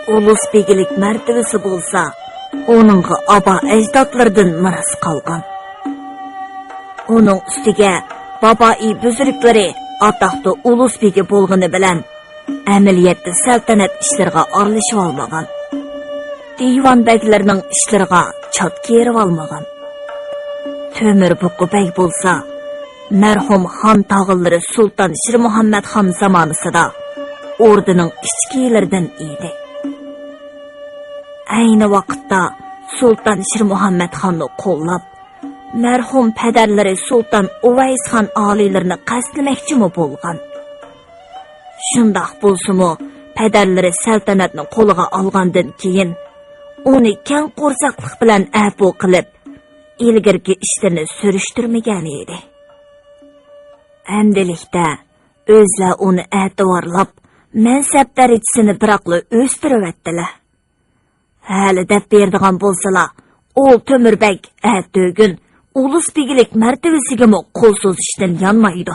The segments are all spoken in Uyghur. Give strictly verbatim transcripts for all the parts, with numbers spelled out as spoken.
ئۇلۇس بىگلىك مەرتىۋىسى بولسا ئۇنىڭغا ئابا ئەجدادلىرىدىن مىراس قالغان. ئۇنىڭ ئۈستىگە بابائى بۈزرۈكلىرى ئاتاقتا ئۇلۇس بېگى بولغىنى بىلەن، ئەمەلىيەتتە سەلتەنەت ئىشلىرىغا ئارىلىشىۋالمىغان. دىۋان بەگلىرىنىڭ ئىشلىرىغا چات كىرىۋالمىغان. تۆمۈر بۇقا بەگ بولسا، مەرھۇم خان تاغىلىرى سۇلتان شىرمۇھەممەت خان زامانىسىدا ئوردىنىڭ ئىچكىرىلىرىدىن ئىدى. ئەينى ۋاقىتتا سۇلتان شىرمۇھەممەت خاننى قوللاپ، مەرھۇم پەدەرلىرى سۇلتان ئۇۋەيس خان ئالىيلىرىنى قەستلىمەكچىمۇ بولغان. شۇنداق بولسىمۇ، پەدەرلىرى سەلتەنەتنى قولىغا ئالغاندىن كېيىن، ئۇنى كەڭ قورساقلىق بىلەن ئەپۇ قىلىپ، ئىلگىرىكى ئىشلىرىنى سۈرۈشتۈرمىگەن ئىدى. ئەمدىلىكتە ئۆزلەر ئۇنى ئەتىۋارلاپ، مەنسەپ دەرىجىسىنى بىراقلا ئۆستۈرۈۋەتتىلە. ھەلى دەپ بېرىدىغان بولسىلا، ئۇ تۆمۈر بەگ ئەتىگۈن ئۇلۇس بىگلىك مەرتىۋىسىگىمۇ قول سوزۇشتىن يانمايدۇ.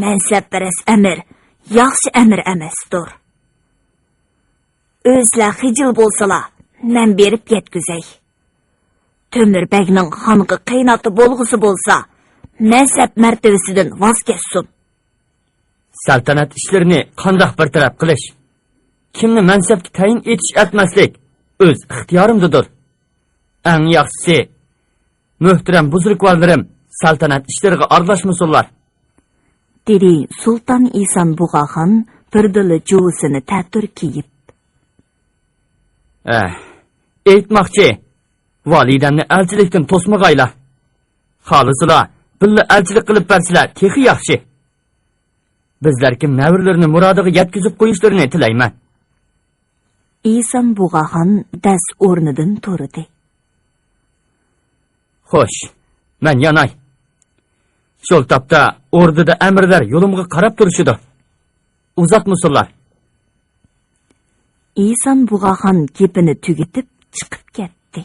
مەنسەپپەرەس ئەمىر ياخشى ئەمىر ئەمەستۇر. ئۆزلەر خىجىل بولسىلا، مەن بېرىپ يەتكۈزەي. تۆمۈر بەگنىڭ خانغا قېيىناتى بولغۇسى بولسا، مەنسەپ مەرتىۋىسىدىن ۋاز كەچسۇن. سەلتەنەت ئىشلىرىنى قانداق بىر تەرەپ قىلىش، كىمنى مەنسەپكە تەيىن ئېتىش ئەتمەسلىك ئۆز ئىختىيارىمدىدۇر. ئەڭ ياخشىسى، مۆھتەرەم بۇزرۇكۋارلىرىم سەلتەنەت ئىشلىرىغا ئارىلاشمىسۇنلار. دېدى سۇلتان ئىسان بۇغاخان بىردىنلا جۇۋىسىنى تەتۈر كىيىپ. ئەھ، ئېيتماقچى، ۋالىدەمنى ئەلچىلىكتىن توسمىغايلا. خالىسىلا، بىللە ئەلچىلىك قىلىپ بەرسىلە تېخى ياخشى. بىزلەركىم نەۋرىلىرىنى مۇرادىغا يەتكۈزۈپ قويۇشلىرىنى تىلەيمەن. ئىسان بۇغاخان دەس ئورنىدىن تۇردى. خوش، مەن ياناي. شۇ تاپتا ئوردىدا ئەمىرلەر يولۇمغا قاراپ تۇرۇشىدۇ. ئۇزاتمىسۇنلار. ئىسان بۇغاخان گېپىنى تۈگىتىپ چىقىپ كەتتى.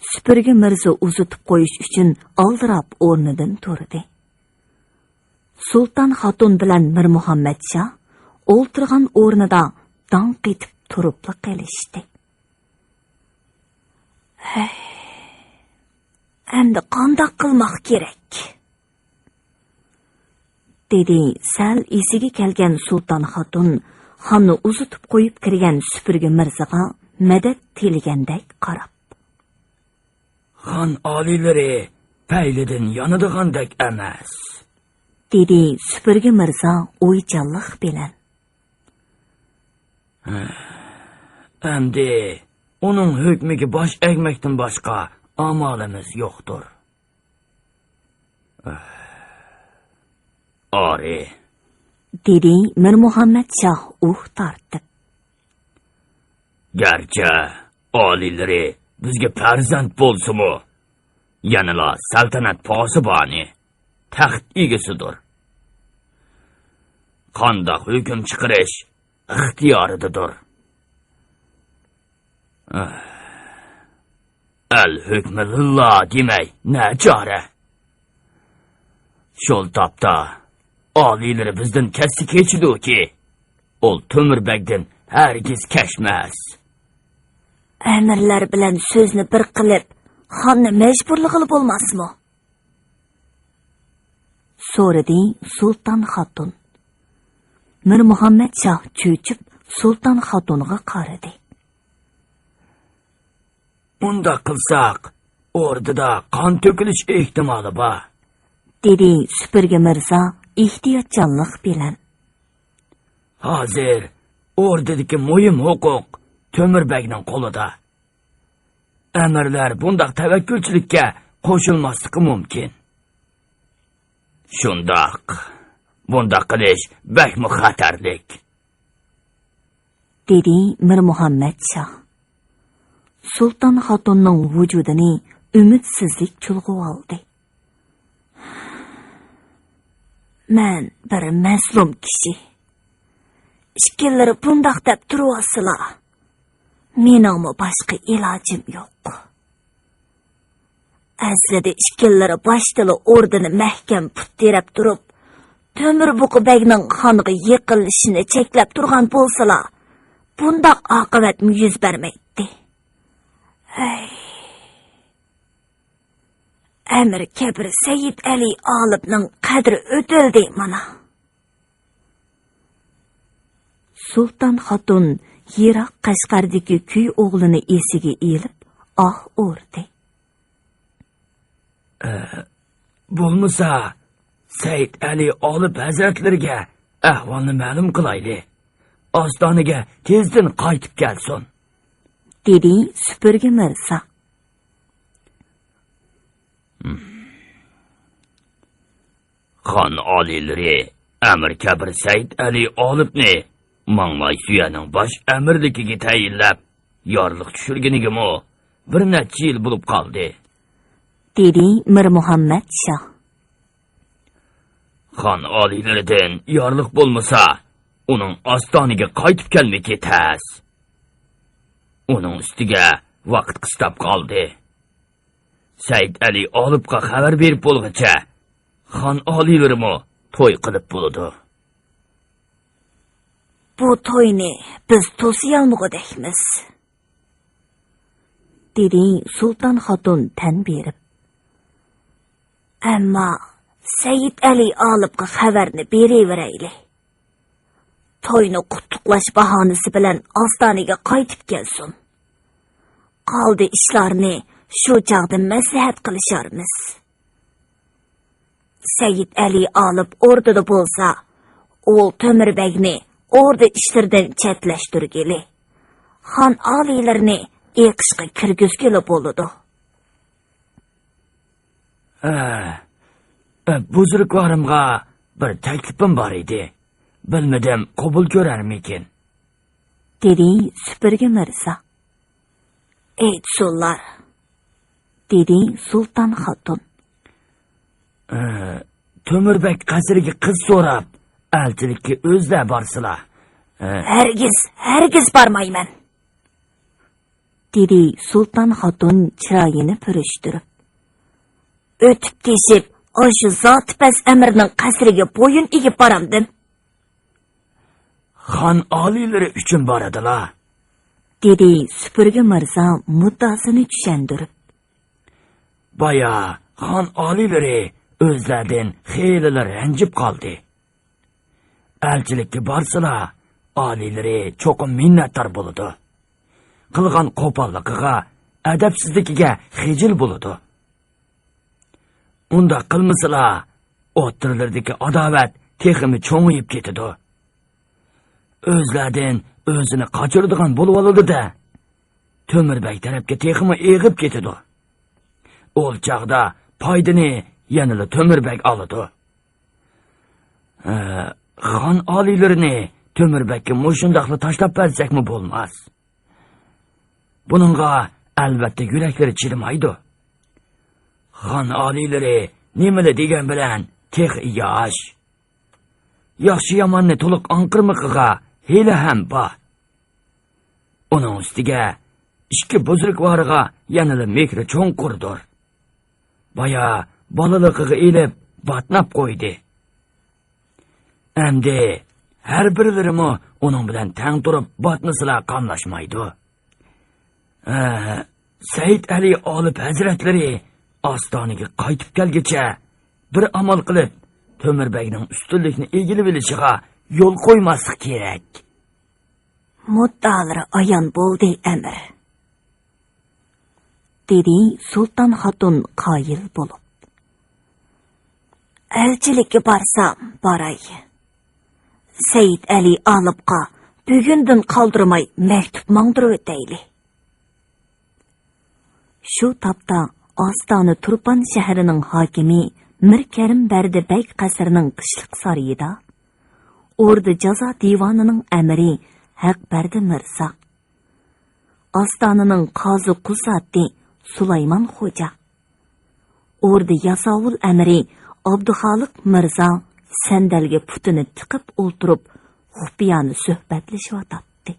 سۈپۈرگە مىرزا ئۇزىتىپ قويۇش ئۈچۈن ئالدىراپ ئورنىدىن تۇردى. سۇلتان خاتۇن بىلەن مىرمۇھەممەت شاھ ئولتۇرغان ئورنىدا داڭ قېتىپ تۇرۇپلا قېلىشتى. ھەي، ئەمدى قانداق قىلماق كېرەك؟ دېدى سەل ئېسىگە كەلگەن سۇلتان خاتۇن خاننى ئۇزىتىپ قويۇپ كىرگەن سۈپۈرگە مىرزىغا مەدەت تىلىگەندەك قاراپ. خان ئالىيلىرى پەيلىدىن يانىدىغاندەك ئەمەس. دېدى سۈپۈرگە مىرزا ئويچانلىق بىلەن. ئەمدى ئۇنىڭ ھۆكمىگە باش ئەگمەكتىن باشقا ئامالىمىز يوقتۇر. ئارى، دېدى مىرمۇھەممەت شاھ ئۇھ تارتىپ. گەرچە ئالىيلىرى بىزگە پەرزەنت بولسىمۇ، يەنىلا سەلتەنەت پاسىبانى، تەخت ئىگىسىدۇر. قانداق ھۆكۈم چىقىرىش ئىختىيارىدىدۇر. ئەل ھۆكمى لىللا دېمەي نەچارە. شۇ تاپتا ئالىيلىرى بىزدىن كەچسە كېچىدۇكى، ئۇ تۆمۈر بەگدىن ھەرگىز كەچمەس. ئەمىرلەر بىلەن سۆزنى بىر قىلىپ، خاننى مەجبۇرلىغىلى بولماسمۇ؟ سورىدى سۇلتان خاتۇن. مىرمۇھەممەت شاھ چۆچۈپ سۇلتان خاتۇنغا قارىدى. ئۇنداق قىلساق، ئوردىدا قان تۆكۈلۈش ئېھتىمالى بار، دېدى سۈپۈرگە مىرزا ئېھتىياتچانلىق بىلەن. ھازىر ئوردىدىكى مۇھىم ھوقۇق تۆمۈر بەگنىڭ قولىدا. ئەمىرلەر بۇنداق تەۋەككۈلچىلىككە قوشۇلماسلىقى مۇمكىن. شۇنداق. بۇنداق قىلىش بەكمۇ خەتەرلىك، دېدى مىرمۇھەممەت شاھ. سۇلتان خاتۇننىڭ ۋۇجۇدىنى ئۈمىدسىزلىك چۇلغىۋالدى. مەن بىر مەزلۇم كىشى. ئىككىلىرى بۇنداق دەپ تۇرۇۋالسىلا، مېنىڭمۇ باشقا ئىلاجىم يوق. ئەسلىدە ئىككىلىرى باشتىلا ئوردىنى مەھكەم پۇت تىرەپ تۇرۇپ، تۆمۈر بۇقا بەگنىڭ خانغا يېقىنلىشىشىنى چەكلەپ تۇرغان بولسىلا، بۇنداق ئاقىۋەتمۇ يۈز بەرمەيتتى. ھەي. ئەمىر كەبىر سەيىد ئەلى ئالىپنىڭ قەدرى ئۆتۈلدى مانا. سۇلتان خاتۇن يىراق قەشقەردىكى كۈي ئوغلىنى ئېسىگە ئېلىپ ئاھ ئۇردى. ئە، بولمىسا، سەيىد ئەلى ئالىپ ھەزرەتلىرىگە ئەھۋالنى مەلۇم قىلايلى. ئاستانىگە تېزدىن قايتىپ كەلسۇن، دېدى سۈپۈرگە مىرزا. خان ئالىيلىرى ئەمىر كەبىر سەيىد ئەلى ئالىپنى ماڭلاي سۈيەنىڭ باش ئەمىرلىكىگە تەيىنلەپ، يارلىق چۈشۈرگىنىگىمۇ بىر نەچچە يىل بولۇپ قالدى، دېدى مىر مۇھەممەد شاھ. خان ئالىيلىرىدىن يارلىق بولمىسا، ئۇنىڭ ئاستانىگە قايتىپ كەلمىكى تەس. ئۇنىڭ ئۈستىگە ۋاقىت قىستاپ قالدى. سەيىد ئەلى ئالىپقا خەۋەر بېرىپ بولغىچە، خان ئالىيلىرىمۇ توي قىلىپ بولىدۇ. بۇ توينى بىز توسىيالمىغۇدەكمىز، دېدى سۇلتان خاتۇن تەن بېرىپ. ئەمما سەيىد ئەلى ئالىپقا خەۋەرنى بېرىۋېرەيلى. توينى قۇتلۇقلاش باھانىسى بىلەن ئاستانىگە قايتىپ كەلسۇن. قالدى ئىشلارنى شۇ چاغدا مەسلىھەت قىلىشارمىز. سەيىد ئەلى ئالىپ ئوردىدا بولسا، ئوغۇل تۆمۈر بەگنى ئوردا ئىشلىرىدىن چەتلەشتۈرگىلى، خان ئالىيلىرىنى ئېقىشقا كىرگۈزگىلى بولىدۇ. ئە، ئە، بۇزرۇكۋارىمغا بىر تەكلىپىم بار ئىدى. بىلمىدىم، قوبۇل كۆرەرمىكىن؟ دېدى سۈپۈرگە مىرزا. ئېيتسۇنلار، دېدى سۇلتان خاتۇن. ئە، تۆمۈر بەگ قەسرىگە قىز سوراپ، ئەلچىلىككە ئۆزلەر بارسىلا. ئە، ھەرگىز، ھەرگىز بارمايمەن، دېدى سۇلتان خاتۇن چىرايىنى پۈرۈشتۈرۈپ. ئۆتۈپ كېچىپ، ئاشۇ زاتى پەس ئەمىرنىڭ قەسرىگە بويۇن ئېگىپ بارامدىم؟ خان ئالىيلىرى ئۈچۈن بارىدىلا، دېدى سۈپۈرگە مىرزا مۇددىئاسىنى چۈشەندۈرۈپ. بايا خان ئالىيلىرى ئۆزلەردىن خېلىلا رەنجىپ قالدى. ئەلچىلىككە بارسىلا، ئالىيلىرى چوقۇم مىننەتدار بولىدۇ. قىلغان قوپاللىقىغا، ئەدەپسىزلىكىگە خىجىل بولىدۇ. ئۇنداق قىلمىسىلا، ئوتتۇرىلىرىدىكى ئاداۋەت تېخىمۇ چوڭىيىپ كېتىدۇ. ئۆزلەردىن ئۆزىنى قاچۇرىدىغان بولۇۋالىدۇ-دە، تۆمۈر بەگ تەرەپكە تېخىمۇ ئېغىپ كېتىدۇ. ئۇ چاغدا پايدىنى يەنىلا تۆمۈر بەگ ئالىدۇ. ئە، خان ئالىيلىرىنى تۆمۈر بەگكە مۇشۇنداقلا تاشلاپ بەرسەكمۇ بولماس. بۇنىڭغا ئەلۋەتتە يۈرەكلىرى چىدىمايدۇ. خان ئالىيلىرى نېمىلا دېگەن بىلەن تېخى ياش. ياخشى-ياماننى تولۇق ئاڭقىرمىقىغا ھېلىھەم بار. ئۇنىڭ ئۈستىگە ئىككى بۇزرۇكۋارىغا يەنىلا مېھرى چوڭقۇردۇر. بايا بالىلىقىغا ئېلىپ باتناپ قويدى. ئەمدى ھەر بىرلىرىمۇ ئۇنىڭ بىلەن تەڭ تۇرۇپ باتمىسىلا قاملاشمايدۇ. ھە، سەيىد ئەلى ئالىپ ھەزرەتلىرى ئاستانىگە قايتىپ كەلگۈچە بىر ئامال قىلىپ، تۆمۈر بەگنىڭ ئۈستۈنلۈكنى ئىگىلىۋېلىشىغا يول قويماسلىق كېرەك. مۇددىئالىرى ئايان بولدى، ئەمىر، دېدى سۇلتان خاتۇن قايىل بولۇپ. ئەلچىلىككە بارسام باراي. سەيىد ئەلى ئالىپقا بۈگۈندىن قالدۇرماي مەكتۇپ ماڭدۇرۇۋېتەيلى. شۇ تاپتا ئاستانە تۇرپان شەھىرىنىڭ ھاكىمى مىر كەرىم بەردى بەگ قەسرىنىڭ قىشلىق سارىيىدا، ئوردا جازا دىۋانىنىڭ ئەمىرى ھەق بەردى مىرزا، ئاستانىنىڭ قازى قۇزاتى سۇلايمان خوجا، ئوردا ياساۋۇل ئەمىرى ئابدۇخالىق مىرزا سەندەلگە پۇتىنى تىقىپ ئولتۇرۇپ، خۇپىيانە سۆھبەتلىشىۋاتاتتى.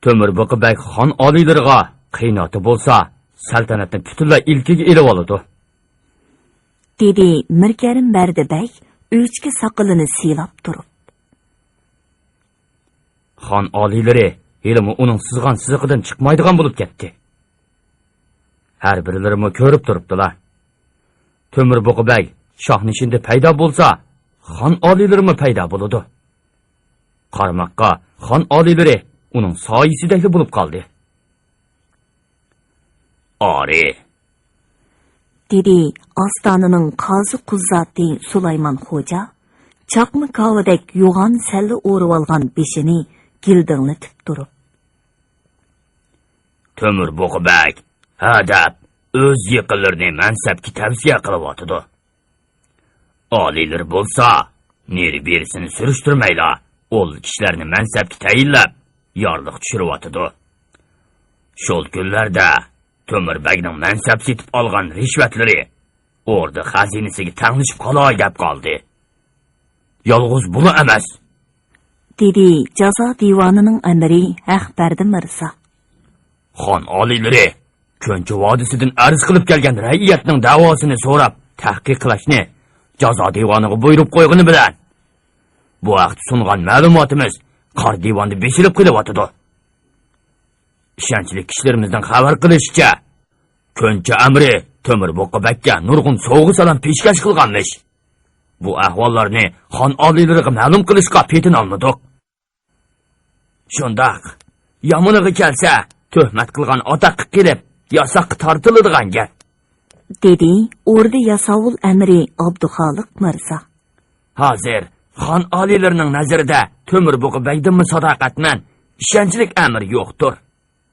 تۆمۈر بۇقا بەگ خان ئالىيلىرىغا قىيناتا بولسا، سەلتەنەتنى پۈتۈنلەي ئىلكىگە ئېلىۋالىدۇ، دېدى مىر كەرىم بەردى بەگ ئۆچكە ساقىلىنى سىيلاپ تۇرۇپ. خان ئالىيلىرى ھېلىمۇ ئۇنىڭ سىزغان سىزىقىدىن چىقمايدىغان بولۇپ كەتتى. ھەر بىرلىرىمۇ كۆرۈپ تۇرۇپتىلا. تۆمۈر بۇقا بەگ شاھنىشىندا پەيدا بولسا، خان ئالىيلىرىمۇ پەيدا بولىدۇ. قارىماققا خان ئالىيلىرى ئۇنىڭ سايىسىدەكلا بولۇپ قالدى. ئارى، دېدى ئاستانىنىڭ قازى قۇززاتى سۇلايمان خوجا، چاقما كاۋىدەك يوغان سەللە ئورىۋالغان بېشىنى گىلدىڭلىتىپ تۇرۇپ. تۆمۈر بۇقا بەگ ھە دەپ ئۆز يېقىنلىرىنى مەنسەپكە تەۋسىيە قىلىۋاتىدۇ. ئالىيلىرى بولسا نېرى-بېرىسىنى سۈرۈشتۈرمەيلا، ئۇل كىشىلەرنى مەنسەپكە تەيىنلەپ، يارلىق چۈشۈرۈۋاتىدۇ. شۇ كۈنلەردە تۆمۈر بەگنىڭ مەنسەپ سېتىپ ئالغان رىشۋەتلىرى ئوردا خەزىنىسىگە تەڭلىشىپ قالاي دەپ قالدى. يالغۇز بۇلا ئەمەس، دېدى جازا دىۋانىنىڭ ئەمىرى ھەقبەردى مىرزا. خان ئالىيلىرى كۆنچى ۋادىسىدىن ئەرز قىلىپ كەلگەن رەئىيەتنىڭ دەۋاسىنى سوراپ تەھقىق قىلىشنى جازا دىۋانىغا بۇيرۇپ قويغىنى بىلەن، بۇ ھەقتە سۇنغان مەلۇماتىمىز قارا دىۋاندا بېسىلىپ قېلىۋاتىدۇ. ئىشەنچلىك كىشىلىرىمىزنىڭ خەۋەر قىلىشىچە، كۆنچى ئەمىرى تۆمۈر بۇقا بەگكە نۇرغۇن سوۋغا-سالام پېشكەش قىلغانمىش. بۇ ئەھۋاللارنى خان ئالىيلىرىغا مەلۇم قىلىشقا پېتىنالمىدۇق. شۇنداق، يامىنىغا كەلسە، تۆھمەت قىلغان ئاتاققا قېلىپ، ياساققا تارتىلىدىغان گەپ، دېدى ئوردا ياساۋۇل ئەمىرى ئابدۇخالىق مىرزا. ھازىر خان ئالىيلىرىنىڭ نەزىرىدە تۆمۈر بۇقا بەگدىنمۇ ساداقەتمەن، ئىشەنچلىك ئەمىر يوقتۇر.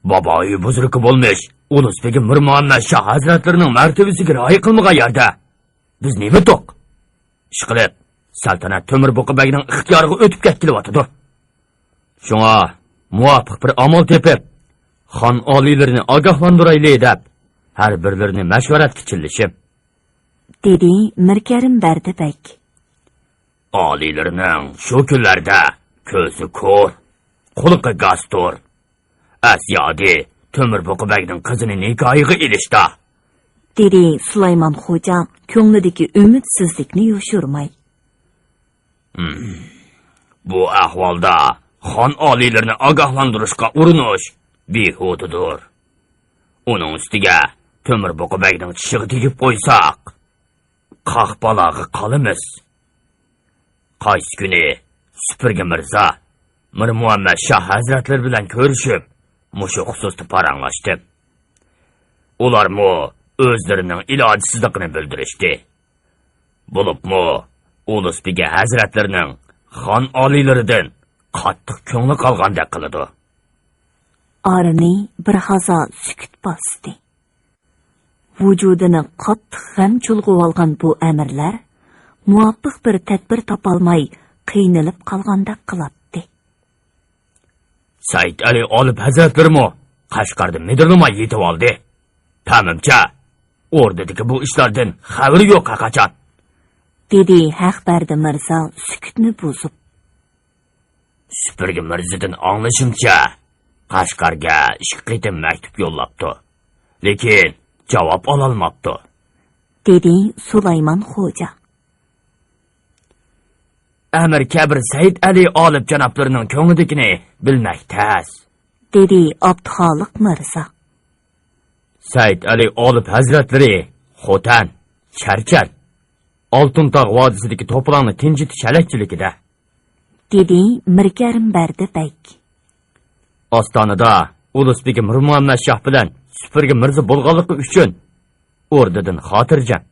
بابايى بۇزرۇكى بولمىش ئۇلۇس بېگى مىر مۇھەممەد شاھ ھەزرەتلىرىنىڭ مەرتىۋىسىگە رىئايە قىلمىغان يەردە، بىز نېمە ئۇتتۇق؟ ئىشقىلىپ، سەلتەنەت تۆمۈر بۇقا بەگنىڭ ئىختىيارىغا ئۆتۈپ كەتكىلى ئاتىدۇ. شۇڭا، مۇۋاپىق بىر ئامال تېپىپ، خان ئالىيلىرىنى ئاگاھلاندۇرايلى دەپ، ھەر بىرلىرىنى مەشۋەرەتكە چىللىشىم، دېدى مىركەرىم بەردى بەگ. ئالىيلىرىنىڭ شۇ كۈنلەردە كۆزى كور، قۇلىقى گاستۇر. ئەس يادى تۆمۈر بۇقا بەگنىڭ قىزىنى نىكاھىغا ئېلىشتا، دېدى سۇلايمان خوجا كۆڭلىدىكى ئۈمىدسىزلىكنى يوشۇرماي. ھىم، بۇ ئەھۋالدا خان ئالىيلىرىنى ئاگاھلاندۇرۇشقا ئۇرۇنۇش بىھۇدىدۇر. ئۇنىڭ ئۈستىگە تۆمۈر بۇقا بەگنىڭ چىشىغا تېگىپ قويساق، قاق بالاغا قالىمىز. قايسى كۈنى سۈپۈرگە مىرزا مىر مۇھەممەد شاھ ھەزرەتلىرى بىلەن كۆرۈشۈپ، مۇشۇ خۇسۇستا پاراڭلاشتىم. ئۇلارمۇ ئۆزلىرىنىڭ ئىلاجسىزلىقىنى بىلدۈرۈشتى. بولۇپمۇ ئۇلۇس بېگى ھەزرەتلىرىنىڭ خان ئالىيلىرىدىن قاتتىق كۆڭلى قالغاندەك قىلىدۇ. ئارىنى بىر ھازا سۈكۈت باستى. ۋۇجۇدىنى قاتتىق غەم چۇلغىۋالغان بۇ ئەمىرلەر مۇۋاپىق بىر تەدبىر تاپالماي قىينىلىپ قالغاندەك قىلاتتى. سەئىد ئەلى ئالىپ ھەزرەتلىرىمۇ قەشقەردە مىدىرلىماي يېتىۋالدى. پەمىمچە، ئوردىدىكى بۇ ئىشلاردىن خەۋىرى يوق ھەرقاچان، دېدى ھەقبەردى مىرزا سۈكۈتنى بۇزۇپ. سۈپۈرگە مىرزىدىن ئاڭلىشىمچە، قەشقەرگە ئىككى قېتىم مەكتۇپ يوللاپتۇ، لېكىن جاۋاب ئالالماپتۇ، دېدى سۇلايمان خوجا. ئەمىر كەبىر سەئىد ئەلى ئالىپ جانابلىرىنىڭ كۆڭلىدىكىنى بىلمەك تەس، دېدى ئابدۇخالىق مىرزا. سەئىد ئەلى ئالىپ ھەزرەتلىرى خوتەن، چەرچەن، ئالتۇن تاغ ۋادىسىدىكى توپىلاڭنى تىنچىتىش ھەلەكچىلىكىدە، دېدى مىركەرىم بەردى بەگ. ئاستانىدا ئۇلۇس بېگى مىر مۇھەممەد شاھ بىلەن سۈپۈرگە مىرزا بولغانلىقى ئۈچۈن ئوردىدىن خاتىرجەم.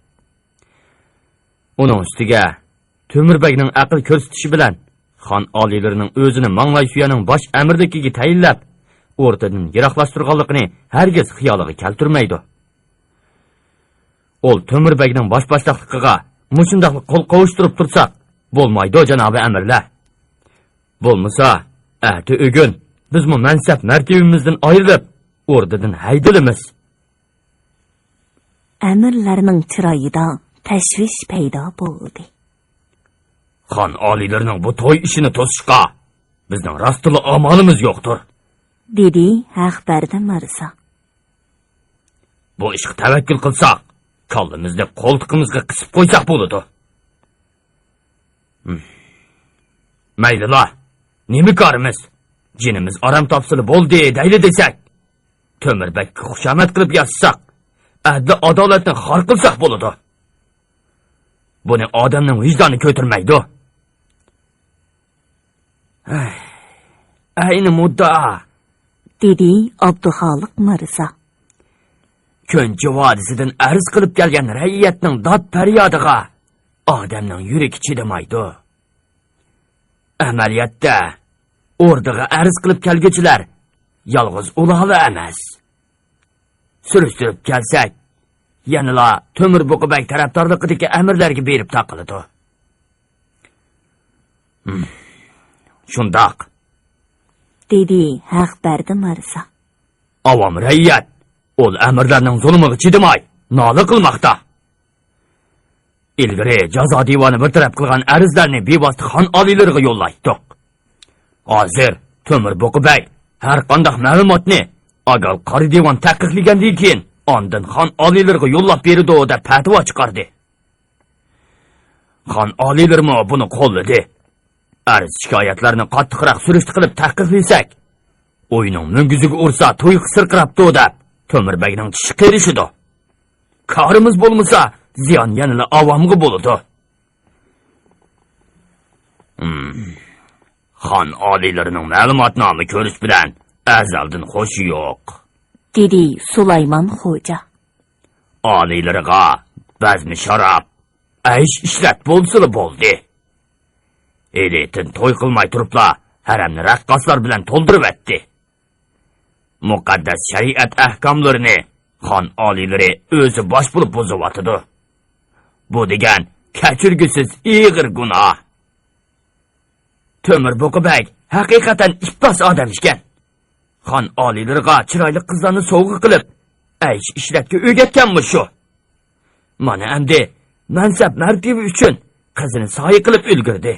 ئۇنىڭ ئۈستىگە تۆمۈر بەگنىڭ ئەقىل كۆرسىتىشى بىلەن خان ئالىيلىرىنىڭ ئۆزىنى ماڭلاي سۈيەنىڭ باش ئەمىرلىكىگە تەيىنلەپ، ئوردىدىن يىراقلاشتۇرغانلىقىنى ھەرگىز خىيالىغا كەلتۈرمەيدۇ. ئۇل تۆمۈر بەگنىڭ باش باشلىقلىقىغا مۇشۇنداقلا قول قوۋۇشتۇرۇپ تۇرساق بولمايدۇ، جانابىي ئەمىرلەر. بولمىسا، ئەتە ئۆگۈن بىزمۇ مەنسەپ مەرتىۋىمىزدىن ئايرىلىپ، ئوردىدىن ھەيدىلىمىز. ئەمىرلەرنىڭ چىرايىدا تەشۋىش پەيدا بولدى. خان ئالىيلىرىنىڭ بۇ توي ئىشىنى توسۇشقا بىزنىڭ راستتىنلا ئامالىمىز يوقتۇر، دېدى ھەقبەردى مىرزا. بۇ ئىشقا تەۋەككۈل قىلساق، كاللىمىزنى قولتۇقىمىزغا قىسىپ قويساق بولىدۇ. مەيلىلا، نېمە كارىمىز؟ جېنىمىز ئارام تاپسىلا بولدى دەيلى دېسەك، تۆمۈر بەگكە خۇشامەت قىلىپ ياشىساق، ئەدلى ئادالەتنى خار قىلساق بولىدۇ. بۇنى ئادەمنىڭ ۋىجدانى كۆتۈرمەيدۇ. ئەينى مۇددىئا، دېدى ئابدۇخالىق مىرزا. كۆنچى ۋادىسىدىن ئەرز قىلىپ كەلگەن رەئىيەتنىڭ داد-پەريادىغا ئادەمنىڭ يۈرىكى چىدىمايدۇ. ئەمەلىيەتتە، ئوردىغا ئەرز قىلىپ كەلگۈچىلەر يالغۇز ئۇلارلا ئەمەس. سۈرۈشتۈرۈپ كەلسەك، يەنىلا تۆمۈر بۇقا بەگ تەرەپدارلىقىدىكى ئەمىرلەرگە بېرىپ تاقىلىدۇ. ھىم، شۇنداق، دېدى ھەق بەردى مىرزا. ئاۋام رەئىيەت ئۇل ئەمىرلەرنىڭ زۇلۇمىغا چىدىماي، نالە قىلماقتا. ئىلگىرى جازا دىۋانى بىر تەرەپ قىلغان ئەرزلەرنى بىۋاسىتە خان ئالىيلىرىغا يوللايتتۇق. ھازىر تۆمۈر بۇقا بەگ ھەر قانداق مەلۇماتنى ئاگال قارا دىۋان تەھقىقلىگەندىن كېيىن، ئاندىن خان ئالىيلىرىغا يوللاپ بېرىدۇ، دەپ پەتىۋا چىقاردى. خان ئالىيلىرىمۇ بۇنى قوللىدى. ئەرز-شىكايەتلەرنى قاتتىقراق سۈرۈشتە قىلىپ تەھقىقلىسەك، ئۆينىڭ مۈڭگۈزىگە ئۇرسا تۇيىقى سىرقىراپتۇ دەپ، تۆمۈر بەگنىڭ چىشى قېرىشىدۇ. كارىمىز بولمىسا، زىيان يەنىلا ئاۋامغا بولىدۇ. ھىم. خان ئالىيلىرىنىڭ مەلۇماتنامە كۆرۈش بىلەن ئەزەلدىن خوشى يوق، دېدى سۇلايمان خوجا. ئالىيلىرىغا بەزمە شاراب، ئەيش-ئىشرەت بولسىلا بولدى. ھېلىتىن توي قىلماي تۇرۇپلا ھەرەمنى رەققاسلار بىلەن تولدۇرۇۋەتتى. مۇقەددەس شەرىئەت ئەھكاملىرىنى خان ئالىيلىرى ئۆزى باش بولۇپ بۇزۇۋاتىدۇ. بۇ دېگەن كەچۈرگۈسىز ئېغىر گۇناھ. تۆمۈر بۇقا بەگ ھەقىقەتەن ئىپلاس ئادەم ئىكەن. خان ئالىيلىرىغا چىرايلىق قىزلارنى سوۋغا قىلىپ، ئەيش-ئىشرەتكە ئۆگەتكەنمۇ شۇ. مانا ئەمدى مەنسەپ-مەرتىۋە ئۈچۈن قىزىنى سايە قىلىپ ئۈلگۈردى.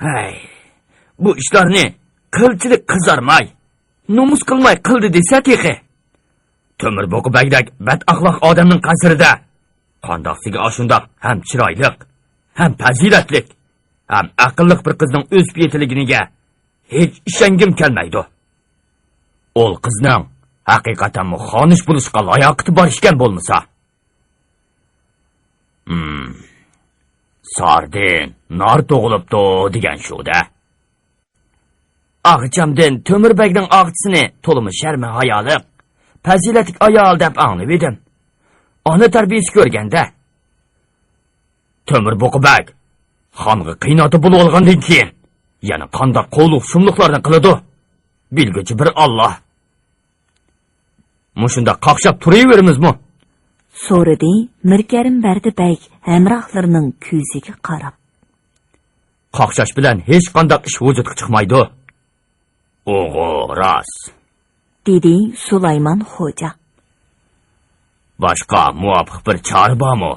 ھەي، بۇ ئىشلارنى قىلچىلىك قىزارماي، نومۇس قىلماي قىلدى دېسە تېخى. تۆمۈر بۇقا بەگدەك بەت ئەخلاق ئادەمنىڭ قەسرىدە قانداقسىگە ئاشۇنداق ھەم چىرايلىق، ھەم پەزىلەتلىك، ھەم ئەقىللىق بىر قىزنىڭ ئۆسۈپ يېتىلگىنىگە ھېچ ئىشەنگۈم كەلمەيدۇ. ئۇل قىزنىڭ ھەقىقەتەنمۇ خانىش بولۇشقا لاياقىتى بار ئىكەن بولمىسا. ھىم، ساردىن نار تۇغۇلۇپتۇ دېگەن شۇ-دە. ئاغىچامدىن تۆمۈر بەگنىڭ ئاغىچىسىنى تولىمۇ شەرمى ھايالىق، پەزىلەتلىك ئايال دەپ ئاڭلىۋىدىم. ئانا تەربىيىسى كۆرگەندە. تۆمۈر بۇقا بەگ خانغا قىيناتا بولۇۋالغاندىن كېيىن، يەنە قانداق قۇۋلۇق-شۇملۇقلارنى قىلىدۇ، بىلگۈچى بىر ئاللا. مۇشۇنداق قاقشاپ تۇرۇۋېرىمىزمۇ؟ سورىدى مىركەرىم بەردى بەگ ھەمراھلىرىنىڭ كۆزىگە قاراپ. قاقشاش بىلەن ھېچقانداق ئىش ۋۇجۇدقا چىقمايدۇ. ئۇغۇ راست، دېدى سۇلايمان خوجا. باشقا مۇۋاپىق بىر چارە بارمۇ؟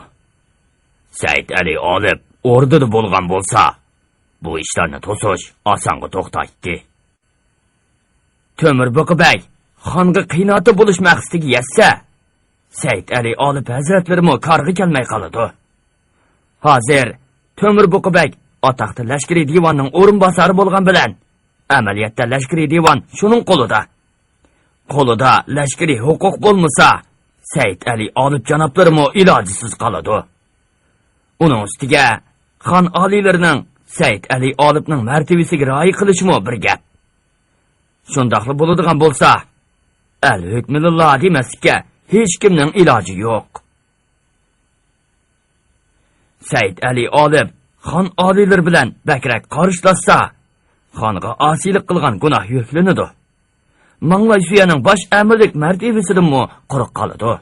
سەئىد ئەلى ئالىپ ئوردىدا بولغان بولسا، بۇ ئىشلارنى توسۇش ئاسانغا توختايتتى. تۆمۈر بۇقا بەگ خانغا قىيناتا بولۇش مەقسىتىگە يەتسە، سەئىد ئەلى ئالىپ ھەزرەتلىرىمۇ كارغا كەلمەي قالىدۇ. ھازىر تۆمۈر بۇقا بەگ ئاتاقتا لەشكىرىي دىۋاننىڭ ئورۇنباسارى بولغان بىلەن، ئەمەلىيەتتە لەشكىرىي دىۋان شۇنىڭ قولىدا. قولىدا لەشكىرىي ھوقۇق بولمىسا، سەئىد ئەلى ئالىپ جانابلىرىمۇ ئىلاجىسىز قالىدۇ. ئۇنىڭ ئۈستىگە خان ئالىيلىرىنىڭ سەئىد ئەلى ئالىپنىڭ مەرتىۋىسىگە رىئايە قىلىشىمۇ بىر گەپ. شۇنداقلا بولىدىغان بولسا، ئەل ھۆكمىلىلا دېمەسلىككە ھېچكىمنىڭ ئىلاجى يوق. سەئىد ئەلى ئالىپ خان ئالىيلىرى بىلەن بەكرەك قارشىلاشسا، خانغا ئاسىيلىق قىلغان گۇناھ يۈكلىنىدۇ. ماڭلاي سۈيەنىڭ باش ئەمىرلىك مەرتىۋىسىدىنمۇ قۇرۇق قالىدۇ.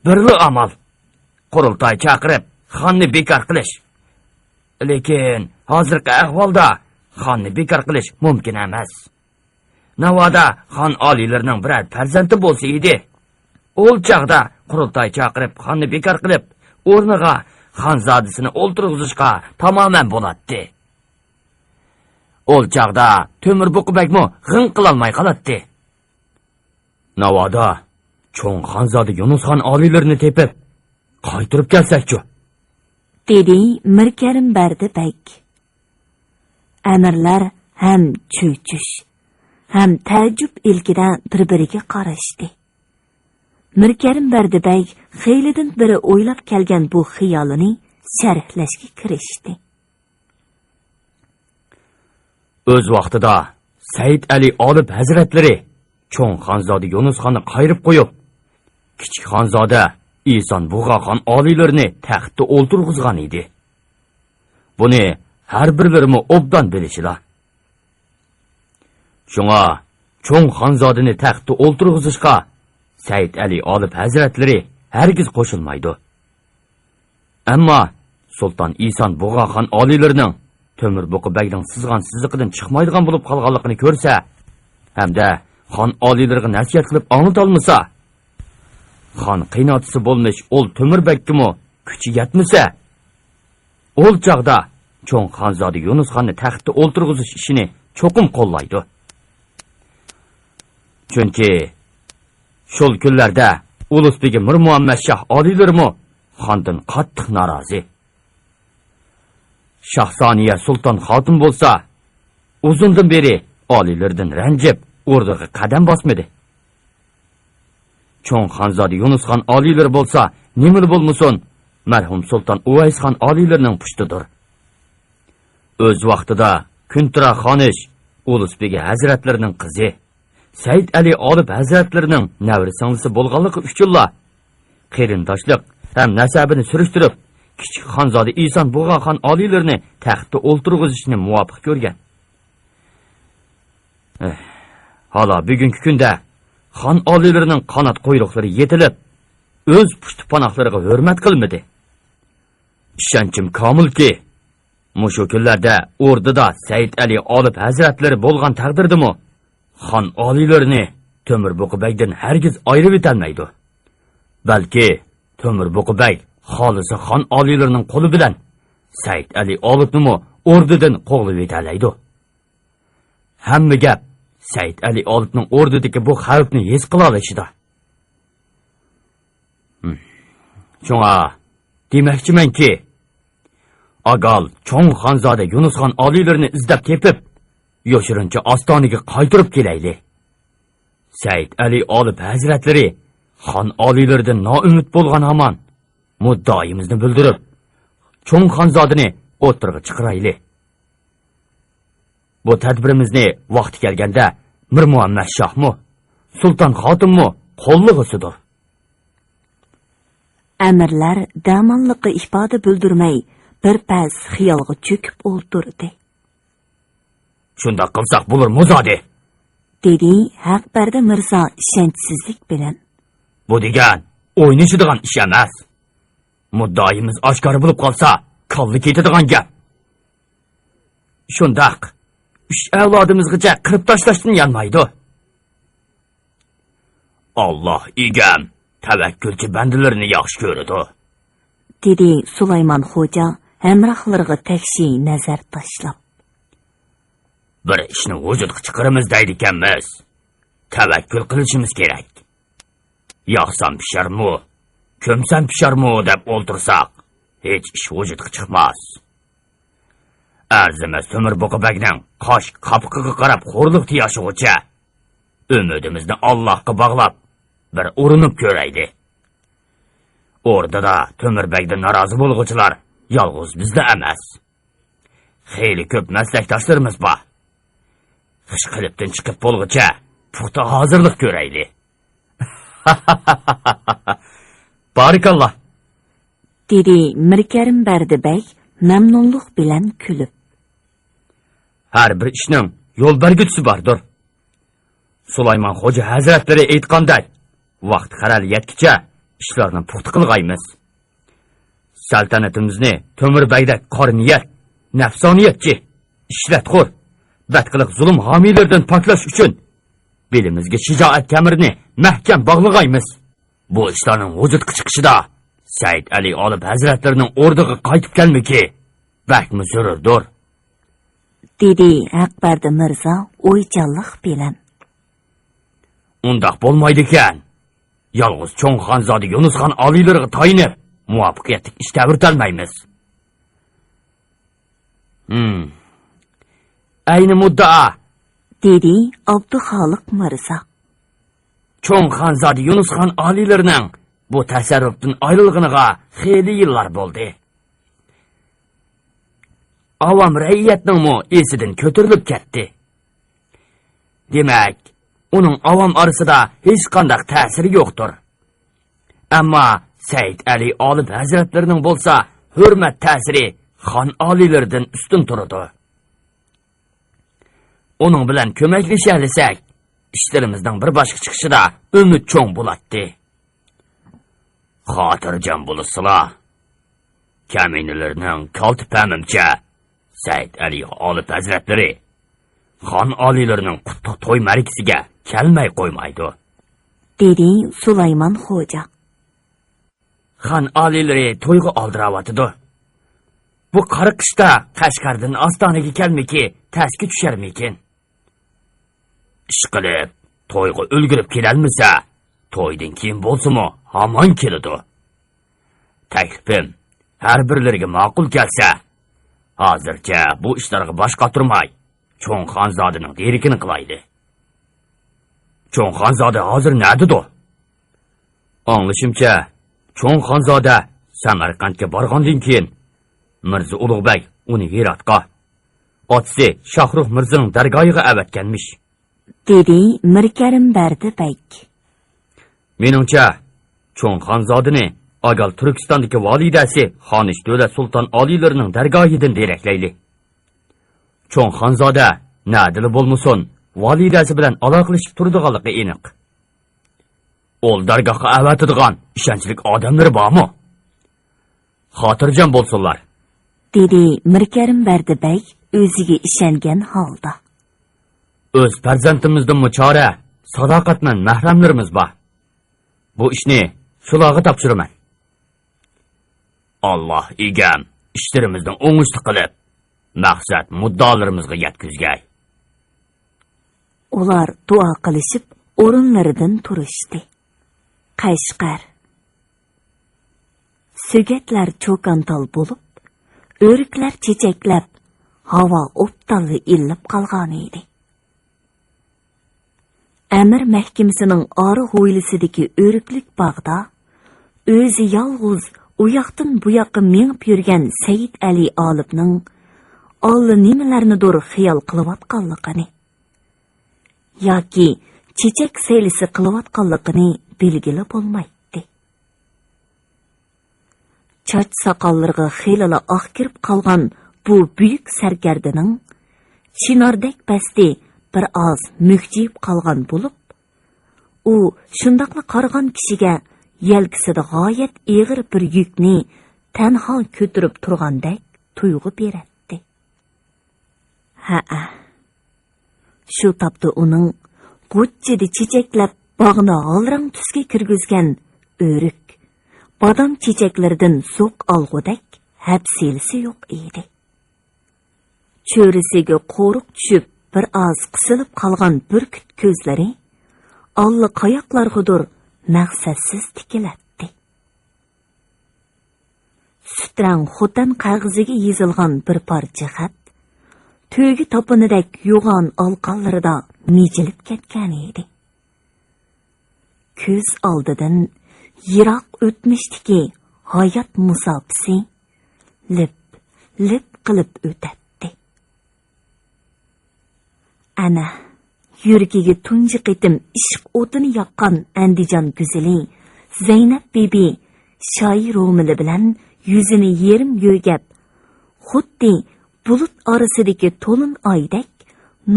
بىرلا ئامال، قۇرۇلتاي چاقىرىپ، خاننى بىكار قىلىش. لېكىن ھازىرقى ئەھۋالدا خاننى بىكار قىلىش مۇمكىن ئەمەس. ناۋادا خان ئالىيلىرىنىڭ بىرەر پەرزەنتى بولسا ئىدى. ئول چاغدا قۇرۇلتاي چاقىرىپ، خاننى بىكار قىلىپ، ئورنىغا خانزادىسىنى ئولتۇرغۇزۇشقا تامامەن بولاتتى. ئول چاغدا تۆمۈر بۇقا بەگمۇ غىڭ قىلالماي قالاتتى. ناۋادا چوڭ خانزادە يۇنۇسخان ئالىيلىرىنى تېپىپ، قايتۇرۇپ كەلسەكچۇ؟ دېدى مىركەرىم بەردى بەگ. ئەمىرلەر ھەم چۆچۈش، ھەم تەئەججۈپ ئىلكىدە بىر-بىرىگە قاراشتى. مىركەرىم بەردى بەگ خېلىدىن بېرى ئويلاپ كەلگەن بۇ خىيالىنى شەرھلەشكە كىرىشتى. ئۆز ۋاقتىدا سەئىد ئەلى ئالىپ ھەزرەتلىرى چوڭ خانزادە يۇنۇس خاننى قايرىپ قويۇپ، كىچىك خانزادە ئىسان بۇغا خان ئالىيلىرىنى تەختتە ئولتۇرغۇزغان ئىدى. بۇنى ھەر بىرلىرىمۇ ئوبدان بىلىشىلا. شۇڭا چوڭ خانزادىنى تەختتە ئولتۇرغۇزۇشقا سەئىد ئەلى ئالىپ ھەزرەتلىرى ھەرگىز قوشۇلمايدۇ. ئەمما سۇلتان ئىسان بۇغا خان ئالىيلىرىنىڭ تۆمۈر بۇقا بەگنىڭ سىزغان سىزىقىدىن چىقمايدىغان بولۇپ قالغانلىقىنى كۆرسە، ھەمدە خان ئالىيلىرىغا نەسىھەت قىلىپ ئاڭلىتالمىسا، خان قېيىنئاتىسى بولمىش ئۇل تۆمۈر بەگكىمۇ كۈچى يەتمىسە، ئۇل چاغدا چوڭ خانزادە يۇنۇس خاننى تەختتە ئولتۇرغۇزۇش ئىشىنى چوقۇم قوللايدۇ. چۈنكى شۇل كۈنلەردە ئۇلۇس بېگى مىر مۇھەممەد شاھ ئالىيلىرىمۇ خاندىن قاتتىق نارازى. شاھسانىيە سۇلتان خاتۇن بولسا ئۇزۇندىن بېرى ئالىيلىرىدىن رەنجىپ، ئوردىغا قەدەم باسمىدى. چوڭ خانزادە يۇنۇس خان ئالىيلىرى بولسا نېمىلا بولمىسۇن، مەرھۇم سۇلتان ئۇۋەيس خان ئالىيلىرىنىڭ پۇشتىدۇر. ئۆز ۋاقتىدا كۈنتۇرا خانىش ئۇلۇس بېگى ھەزرەتلىرىنىڭ قىزى، سەئىد ئەلى ئالىپ ھەزرەتلىرىنىڭ نەۋرە سىڭلىسى بولغانلىقى ئۈچۈنلا، قېرىنداشلىق ھەم نەسەبىنى سۈرۈشتۈرۈپ، كىچىك خانزادە ئىسان بۇغا خان ئالىيلىرىنى تەختتە ئولتۇرغۇزۇشنى مۇۋاپىق كۆرگەن. ئېھ، ھالا بۈگۈنكى كۈندە خان ئالىيلىرىنىڭ قانات قۇيرۇقلىرى يېتىلىپ، ئۆز پۇشتى پاناھلىرىغا ھۆرمەت قىلمىدى. ئىشەنچىم كامىلكى، مۇشۇ كۈنلەردە ئوردىدا سەئىد ئەلى ئالىپ ھەزرەتلىرى بولغان تەقدىردىمۇ، خان ئالىيلىرىنى تۆمۈر بۇقا بەگدىن ھەرگىز ئايرىۋېتەلمەيدۇ. بەلكى تۆمۈر بۇقا بەگ خالىسا خان ئالىيلىرىنىڭ قولى بىلەن سەئىد ئەلى ئالىپنىمۇ ئوردىدىن قوغلىۋېتەلەيدۇ. ھەممە گەپ سەئىد ئەلى ئالىپنىڭ ئوردىدىكى بۇ خەۋپنى ھېس قىلالىشىدا. ھىم. شۇڭا دېمەكچىمەنكى، ئاگال چوڭ خانزادە يۇنۇسخان ئالىيلىرىنى ئىزدەپ تېپىپ، يوشۇرۇنچە ئاستانىگە قايتۇرۇپ كېلەيلى. سەئىد ئەلى ئالىپ ھەزرەتلىرى خان ئالىيلىرىدىن نائۈمىد بولغان ھامان، مۇددىئايىمىزنى بىلدۈرۈپ، چوڭ خانزادىنى ئوتتۇرىغا چىقىرايلى. بۇ تەدبىرىمىزنى ۋاقتى كەلگەندە مىر مۇھەممەد شاھمۇ، سۇلتان خاتۇنمۇ قوللىغۇسىدۇر. ئەمىرلەر دەماللىققا ئىپادە بىلدۈرمەي، بىر پەس خىيالغا چۆكۈپ ئولتۇردى. شۇنداق قىلساق بولۇرمۇ زادى؟ دېدى ھەقبەردى مىرزا ئىشەنچسىزلىك بىلەن. بۇ دېگەن ئوينىشىدىغان ئىش ئەمەس. مۇددىئايىمىز ئاشكارا بولۇپ قالسا، كاللا كېتىدىغان گەپ. شۇنداق، ئۈچ ئەۋلادىمىزغىچە قىرىپ تاشلاشتىن يانمايدۇ. ئاللاھ ئىگەم تەۋەككۈلچى بەندىلىرىنى ياخشى كۆرىدۇ، دېدى سۇلايمان خوجا ھەمراھلىرىغا تەكشى نەزەر تاشلاپ. بىر ئىشنى ۋۇجۇدقا چىقىرىمىز دەيدىكەنمىز، تەۋەككۈل قىلىشىمىز كېرەك. ياقسام پىشارمۇ، كۆمسەم پىشارمۇ دەپ ئولتۇرساق، ھېچ ئىش ۋۇجۇدقا چىقماس. ئەرزىمەس تۆمۈر بۇقا بەگنىڭ قاش قاپىقىغا قاراپ خورلۇق تېيىشىغۇچە، ئۈمىدىمىزنى ئاللاھقا باغلاپ، بىر ئۇرۇنۇپ كۆرەيلى. ئوردىدا تۆمۈر بەگدىن نارازى بولغۇچىلار يالغۇز بىزلا ئەمەس. خېلى كۆپ مەسلەكداشلىرىمىز بار. خىش قېلىپتىن چىقىپ بولغۇچە پۇختا ھازىرلىق كۆرەيلى. بارىكاللا! دېدى مىركەرىم بەردى بەگ مەمنۇنلۇق بىلەن كۈلۈپ. ھەر بىر ئىشنىڭ يول بەرگۈچىسى باردۇر. سۇلايمان خوجا ھەزرەتلىرى ئېيتقاندەك، ۋاقتى قەرەل يەتكىچە ئىشلارنى پۇختا قىلغايمىز. سەلتەنىتىمىزنى تۆمۈر بەگدەك قارا نىيەت، نەپسانىيەتچى، ئىشرەتخور، بەتقىلىق زۇلۇم ھامىيلىرىدىن پاكلاش ئۈچۈن بېلىمىزگە شىجائەت كەمىرىنى مەھكەم باغلىغايمىز. بۇ ئىشلارنىڭ ۋۇجۇدقا چىقىشىدا سەئىد ئەلى ئالىپ ھەزرەتلىرىنىڭ ئوردىغا قايتىپ كەلمىكى بەكمۇ زۆرۈردۇر. دېدى ھەقبەردى مىرزا ئويچانلىق بىلەن. ئۇنداق بولمايدىكەن. يالغۇز چوڭ خانزادە يۇنۇسخان ئالىيلىرىغا تايىنىپ، مۇۋەپپەقىيەتلىك ئىش تەۋرىتەلمەيمىز. ھىم. ئەينى مۇددىئا، دېدى ئابدۇخالىق مىرزا. چوڭ خانزادە يۇنۇسخان ئالىيلىرىنىڭ بۇ تەسەررۇپتىن ئايرىلغىنىغا خېلى يىللار بولدى. ئاۋام رەئىيەتنىڭمۇ ئېسىدىن كۆتۈرۈلۈپ كەتتى. دېمەك، ئۇنىڭ ئاۋام ئارىسىدا ھېچقانداق تەسىرى يوقتۇر. ئەمما سەئىد ئەلى ئالىپ ھەزرەتلىرىنىڭ بولسا ھۆرمەت تەسىرى خان ئالىيلىرىدىن ئۈستۈن تۇرىدۇ. ئۇنىڭ بىلەن كۆمەكلىشەلىسەك، ئىشلىرىمىزنىڭ بىر باشقا چىقىشىدا ئۈمىد چوڭ بولاتتى. خاتىرجەم بولۇشسىلا، كەمىنىلەرنىڭ كالتە پەمىمچە، سەئىد ئەلى ئالىپ ھەزرەتلىرى خان ئالىيلىرىنىڭ قۇتلۇق توي مەرىكىسىگە كەلمەي قويمايدۇ، دېدى سۇلايمان خوجا. خان ئالىيلىرى تويغا ئالدىراۋاتىدۇ. بۇ قارا قىشتا قەشقەردىن ئاستانىگە كەلمىكى تەسكە چۈشەرمىكىن؟ ئىشقىلىپ، تويغا ئۈلگۈرۈپ كېلەلمىسە، تويدىن كېيىن بولسىمۇ ھامان كېلىدۇ. تەكلىپىم ھەر بىرلىرىگە ماقۇل كەلسە، ھازىرچە بۇ ئىشلارغا باش قاتۇرماي، چوڭ خانزادىنىڭ دېرىكىنى قىلايلى. چوڭ خانزادە ھازىر نەدىدۇ؟ ئاڭلىشىمچە، چوڭ خانزادە سەمەرقەنتكە بارغاندىن كېيىن، مىرزا ئۇلۇغ بەگ ئۇنى ھىراتقا، ئاتىسى شاھرۇخ مىرزىنىڭ دەرگاھىغا ئەۋەتكەنمىش، دېدى مىركەرىم بەردى بەگ. مېنىڭچە، چوڭ خانزادىنى ئاگال تۈركىستاندىكى ۋالىدەسى خانىش دۆلەت سۇلتان ئالىيلىرىنىڭ دەرگاھىدىن دېرەكلەيلى. چوڭ خانزادە نەدىلا بولمىسۇن، ۋالىدەسى بىلەن ئالاقىلىشىپ تۇرىدىغانلىقى ئېنىق. ئول دەرگاھقا ئەۋەتىدىغان ئىشەنچلىك ئادەملىرى بارمۇ؟ خاتىرجەم بولسۇنلار، دېدى مىركەرىم بەردى بەگ ئۆزىگە ئىشەنگەن ھالدا. ئۆز پەرزەنتىمىزدىنمۇ چارە، ساداقەتمەن مەھرەملىرىمىز بار. بۇ ئىشنى شۇلارغا تاپشۇرىمەن. ئاللاھ ئىگەم ئىشلىرىمىزنى ئوڭۇشلۇق قىلىپ، مەقسەت مۇددىئالىرىمىزغا يەتكۈزگەي. ئۇلار دۇئا قىلىشىپ ئورۇنلىرىدىن تۇرۇشتى. قەشقەر. سۆگەتلەر چوكانتال بولۇپ، ئۆرۈكلەر چېچەكلەپ، ھاۋا ئوبدانلا ئىللىپ قالغانىدى. ئەمىر مەھكىمىسىنىڭ ئارا ھويلىسىدىكى ئۆرۈكلۈك باغدا ئۆزى يالغۇز ئۇياقتىن بۇياققا مېڭىپ يۈرگەن سەئىد ئەلى ئالىپنىڭ ئاللىنېمىلەرنىدۇر خىيال قىلىۋاتقانلىقىنى ياكى چېچەك سەيلىسى قىلىۋاتقانلىقىنى بىلگىلى بولمايتتى. چاچ ساقاللىرىغا خېلىلا ئاق كىرىپ قالغان بۇ بۈيۈك سەركەردىنىڭ چىناردەك پەستى بىر ئاز مۈكچىيىپ قالغان بولۇپ، ئۇ شۇنداقلا قارىغان كىشىگە يەلكىسىدە غايەت ئېغىر بىر يۈكنى تەنھا كۆتۈرۈپ تۇرغاندەك تۇيغۇ بېرەتتى. ھەئە. شۇ تاپتا ئۇنىڭ غۇچچىدە چېچەكلەپ، باغنى ھالراڭ تۈسكە كىرگۈزگەن ئۆرۈك، بادام چېچەكلىرىدىن زوق ئالغۇدەك ھەپسىلىسى يوق ئىدى. چۆرىسىگە قورۇق چۈشۈپ، بىر ئاز قىسىلىپ قالغان بۈركۈت كۆزلىرى ئاللىقاياقلارغىدۇر مەقسەتسىز تىكىلەتتى. سۈت رەڭ خوتەن قەغىزىگە يېزىلغان بىر پارچە خەت تۆگە تاپىنىدەك يوغان ئالقانلىرىدا مىجىلىپ كەتكەنىدى. كۆز ئالدىدىن يىراق ئۆتمۈشتىكى ھايات مۇساپىسى لىپ، لىپ قىلىپ ئۆتەتتى. ئەنە، يۈرىكىگە تۇنجى قېتىم ئىشق ئوتىنى ياققان ئەندىجان گۈزىلى زەينەپ بىبى شايى رومىلى بىلەن يۈزىنى يېرىم يۆگەپ، خۇددى بۇلۇت ئارىسىدىكى تولۇن ئايدەك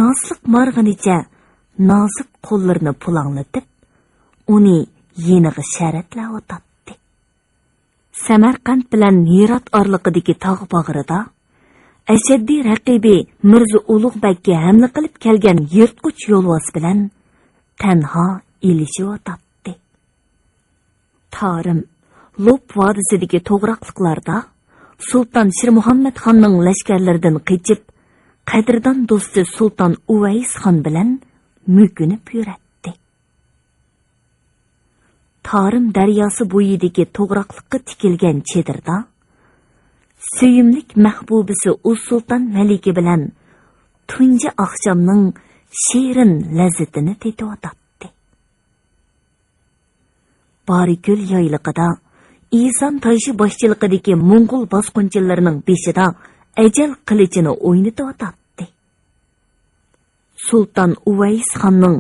نازلىق مارغىنىچە نازۇك قوللىرىنى پۇلاڭلىتىپ، ئۇنى يېنىغا شەرەتلەۋاتاتتى. سەمەرقەنت بىلەن ھىرات ئارىلىقىدىكى تاغ باغرىدا ئەشەددىي رەقىبى مىرزا ئۇلۇغ بەگكە ھەملە قىلىپ كەلگەن يىرتقۇچ يولۋاس بىلەن تەنھا ئېلىشىۋاتاتتى. تارىم، لوپ ۋادىسىدىكى توغراقلىقلاردا سۇلتان شىرمۇھەممەت خاننىڭ لەشكەرلىرىدىن قېچىپ، قەدىردان دوستى سۇلتان ئۇۋەيس خان بىلەن مۆكۈنۈپ يۈرەتتى. تارىم دەرياسى بويىدىكى توغراقلىققا تىكىلگەن چېدىردا سۆيۈملۈك مەھبۇبىسى ئۇزسۇلتان مەلىكە بىلەن تۇنجى ئاخشامنىڭ شېرىن لەززىتىنى تېتىۋاتاتتى. بارىكۆل يايلىقىدا ئىسان تايشى باشچىلىقىدىكى موڭغۇل باسقۇنچىلىرىنىڭ بېشىدا ئەجەل قىلىچىنى ئوينىتىۋاتاتتى. سۇلتان ئۇۋەيس خاننىڭ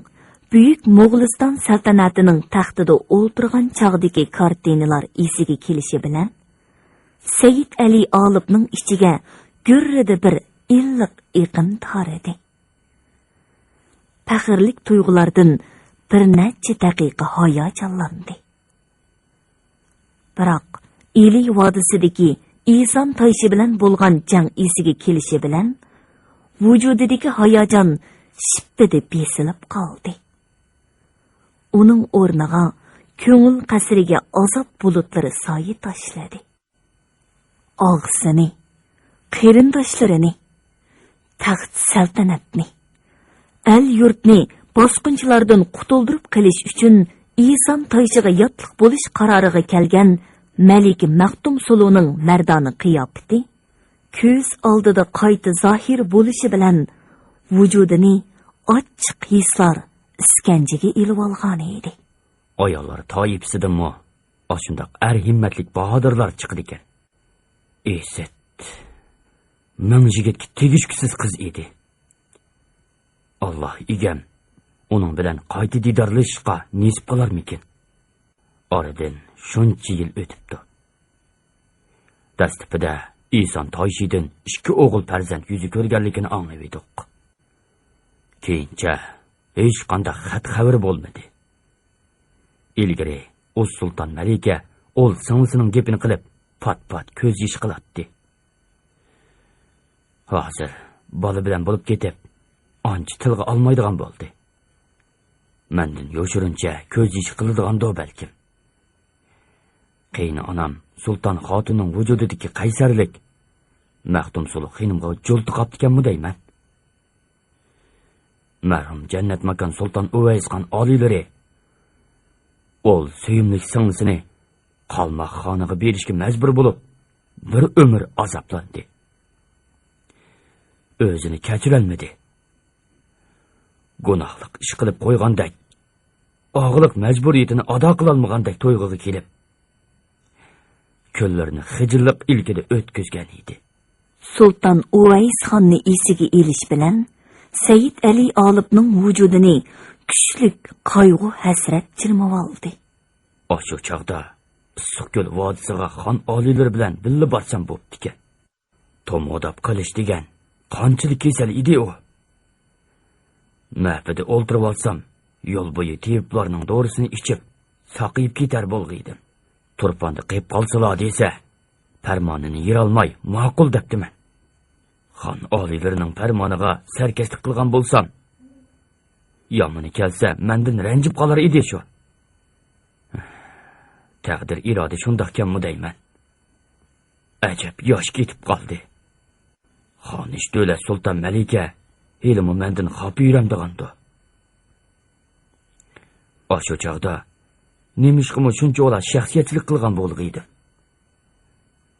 بۈيۈك موغۇلىستان سەلتەنەتىنىڭ تەختىدە ئولتۇرغان چاغدىكى كارتىنىلار ئېسىگە كېلىشى بىلەن، سەيىت ئەلى ئالىپنىڭ ئىچىگە گۈررىدە بىر ئىللىق ئېقىم تارىدى. پەخىرلىك تۇيغۇلاردىن بىر نەچچە دەقىقە ھاياجانلاندى. بىراق، ئىلى ۋادىسىدىكى ئىسان تايشى بىلەن بولغان جەڭ ئېسىگە كېلىشى بىلەن، ۋۇجۇدىدىكى ھاياجان شىپپىدە بېسىلىپ قالدى. ئۇنىڭ ئورنىغا كۆڭۈل قەسرىگە ئازاب بۇلۇتلىرى سايە تاشلىدى. ئاغىسىنى، قېرىنداشلىرىنى، تەخت سەلتەنەتنى، ئەل يۇرتنى باسقۇنچىلاردىن قۇتۇلدۇرۇپ قېلىش ئۈچۈن ئىسان تايشىغا ياتلىق بولۇش قارارىغا كەلگەن مەلىكە مەختۇمسۇلۇنىڭ مەردانە قىياپىتى كۆز ئالدىدا قايتا زاھىر بولۇشى بىلەن، ۋۇجۇدىنى ئاچچىق ھېسلار ئىسكەنجىگە ئېلىۋالغانىدى. ئاياللار تائىپىسىدىنمۇ ئاشۇنداق ئەر ھىممەتلىك باھادىرلار چىقىدىكەن. ئىسىت، مىڭ يىگىتكە تېگىشكۈسىز قىز ئىدى. ئاللا ئىگەم، ئۇنىڭ بىلەن قايتا دىدارلىشىشقا نېسىپ قىلارمىكىن؟ ئارىدىن شۇنچە يىل ئۆتۈپتۇ. دەسلىپىدە ئىسان تايشىدىن ئىككى ئوغۇل پەرزەنت يۈزى كۆرگەنلىكىنى ئاڭلىۋىدۇق. كېيىنچە ھېچقانداق خەت-خەۋىرى بولمىدى. ئىلگىرى ئۇز سۇلتان مەلىكە ئۇل سىڭلىسىنىڭ گېپىنى قىلىپ، پات-پات كۆز يېشى قىلاتتى. ھازىر بالا بىلەن بولۇپ كېتىپ، ئانچە تىلغا ئالمايدىغان بولدى. مەندىن يوشۇرۇنچە كۆز يېشى قىلىدىغاندۇ بەلكىم. قېيىنئانام سۇلتان خاتۇننىڭ ۋۇجۇدىدىكى قەيسەرلىك مەختۇمسۇلۇ خېنىمغا جۇل تاقاپتىكەنمۇ دەيمەن. مەرھۇم جەننەت ماكان سۇلتان ئۇۋەيسخان ئالىيلىرى ئۇل سۆيۈملۈك سىڭلىسىنى قالماق خانىغا بېرىشكە مەجبۇر بولۇپ، بىر ئۆمۈر ئازابلاندى. ئۆزىنى كەچۈرەلمىدى. گۇناھلىق ئىش قىلىپ قويغاندەك، ئاغىلىق مەجبۇرىيىتىنى ئادا قىلالمىغاندەك تۇيغۇغا كېلىپ، كۈنلىرىنى خىجىللىق ئىلكىدە ئۆتكۈزگەن ئىدى. سۇلتان ئۇۋەيس خاننى ئېسىگە ئېلىش بىلەن، سەيىت ئەلى ئالىپنىڭ ۋۇجۇدىنى كۈچلۈك قايغۇ-ھەسرەت چىرمىۋالدى. ئاشۇ چاغدا ئىسسىقكۆل ۋادىسىغا خان ئالىيلىرى بىلەن بىللە بارسام بوپتىكەن. تومۇداپ قېلىش دېگەن قانچىلىك كېسەل ئىدى ئۇ! مەپىدە ئولتۇرۇۋالسام، يول بويى تېۋىپلارنىڭ دورىسىنى ئىچىپ، ساقىيىپ كېتەر بولغىيدىم. تۇرپاندا قېلىپ قالسىلا دېسە، پەرمانىنى يېرالماي ماقۇل دەپتىمەن. خان ئالىيلىرىنىڭ پەرمانىغا سەركەشلىك قىلغان بولسام، يامىنى كەلسە مەندىن رەنجىپ قالار ئىدى شۇ. تەقدىر ئىرادە شۇنداقكەنمۇ دەيمەن. ئەجەب ياش كېتىپ قالدى. خانىش دۆلەت سۇلتان مەلىكە ھېلىمۇ مەندىن خاپا يۈرەمدىغاندۇ؟ ئاشۇ چاغدا نېمىشقىمۇ شۇنچىۋالا شەخسىيەتچىلىك قىلغان بولغىيدىم؟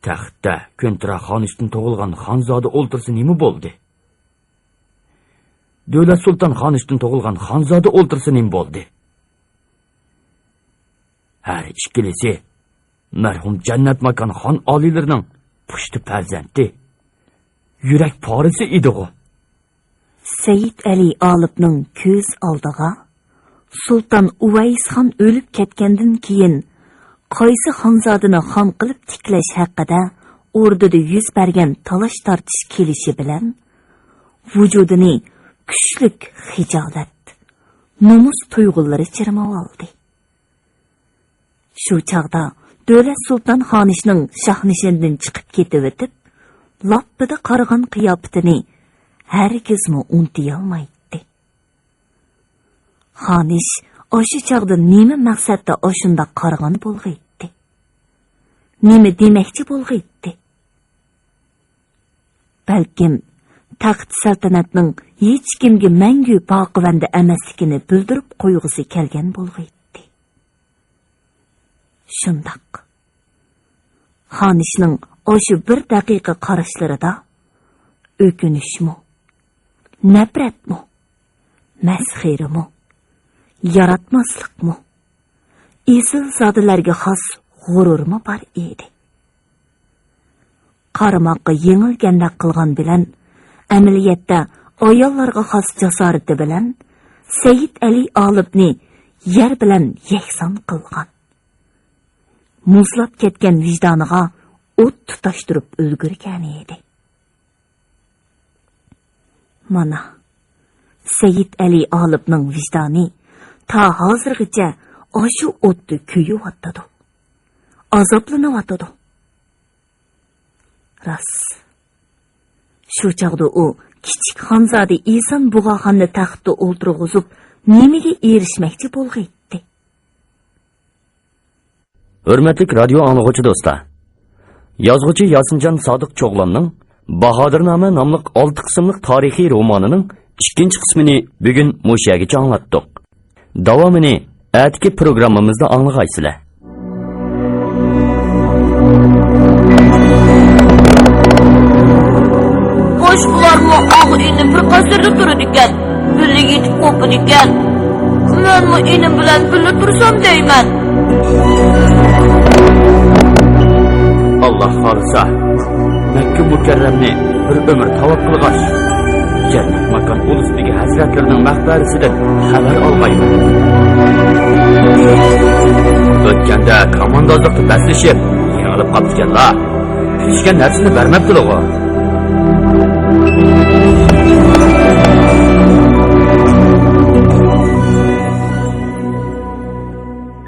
تەختتە كۆنتىرا خانىشتىن تۇغۇلغان خانزادە ئولتۇرسا نېمە بولدى؟ دۆلەت سۇلتان خانىشتىن تۇغۇلغان خانزادە ئولتۇرسا نېمە بولدى؟ ھەر ئىككىلىسى مەرھۇم جەننەت ماكان خان ئالىيلىرىنىڭ پۇشتى پەرزەنتى، يۈرەك پارىسى ئىدىغۇ. سەيىت ئەلى ئالىپنىڭ كۆز ئالدىغا سۇلتان ئۇۋەيسخان ئۆلۈپ كەتكەندىن كېيىن، قايسى خانزادىنى خان قىلىپ تىكلەش ھەققىدە ئوردىدا يۈز بەرگەن تالاش-تارتىش كېلىشى بىلەن، ۋۇجۇدىنى كۈچلۈك خىجالەت، نومۇس تۇيغۇلىرى چىرماۋالدى. شۇ چاغدا دۆلەت سۇلتان خانىشنىڭ شاھنىشىندىن چىقىپ كېتىۋېتىپ، لاپپىدە قارىغان قىياپىتىنى ھەرگىزمۇ ئۇنتۇيالمايتتى. خانىش ئاشۇ چاغدا نېمە مەقسەتتە ئاشۇنداق قارىغان بولغىيتتى؟ نېمە دېمەكچى بولغىيتتى؟ بەلكىم تەخت سەلتەنەتنىڭ ھېچكىمگە مەڭگۈ باقىۋەندە ئەمەسلىكىنى بىلدۈرۈپ قويغۇسى كەلگەن بولغىيتتى. شۇنداق. خانىشنىڭ ئاشۇ بىر دەقىقە قاراشلىرىدا ئۆكۈنۈشمۇ، نەپرەتمۇ، مەسخىرىمۇ، ياراتماسلىقمۇ، ئېسىلزادىلەرگە خاس غۇرۇرمۇ بار ئىدى. قارىماققا يېڭىلگەندەك قىلغان بىلەن، ئەمەلىيەتتە ئاياللارغا خاس جاسارىتى بىلەن سەيىت ئەلى ئالىپنى يەر بىلەن يەكسان قىلغان. مۇزلاپ كەتكەن ۋىجدانىغا ئوت تۇتاشتۇرۇپ ئۈلگۈرگەن ئىدى. مانا، سەيىت ئەلى ئالىپنىڭ ۋىجدانى تا ھازىرغىچە ئاشۇ ئوتتا كۆيۈۋاتىدۇ، ئازابلىنىۋاتىدۇ. راست، شۇ چاغدا ئۇ كىچىك خانزادە ئېسان بۇغاخاننى تەختتە ئولتۇرغۇزۇپ، نېمىگە ئېرىشمەكچى بولغىيتتى؟ ھۆرمەتلىك رادىيو ئاڭلىغۇچى دوستلار! يازغۇچى ياسىنجان سادىق چوغلاننىڭ باھادىرنامە ناملىق ئالتە قىسىملىق تارىخىي رومانىنىڭ ئىككىنچى قىسمىنى بۈگۈن مۇشۇ يەرگىچە ئاڭلاتتۇق. داۋامىنى ئەتىكى پروگراممىمىزدا ئاڭلىغايسىلەر. باشقىلارمۇ ئاغا-ئىنى بىر قەسىردە تۇرىدىكەن، بىللە يېتىپ قوپىدىكەن. مەنمۇ ئىنىم بىلەن بىللە تۇرسام دەيمەن. ئاللا خالىسا، مەككە مۇكەررەمنى بىر ئۆمۈر تاۋاپ قىلغاچ، جەننەت ماكان ئۇلۇسىدىكى ھەزرەتلىرىنىڭ مەقبەرىسىدىن خەۋەر ئالغايمەن. ئۆتكەندە كاماندازلىقتا بەسلىشىپ، يېڭىلىپ قاپتىكەنلا، كۈتۈشكەن نەرسىنى بەرمەپتىلىغۇ.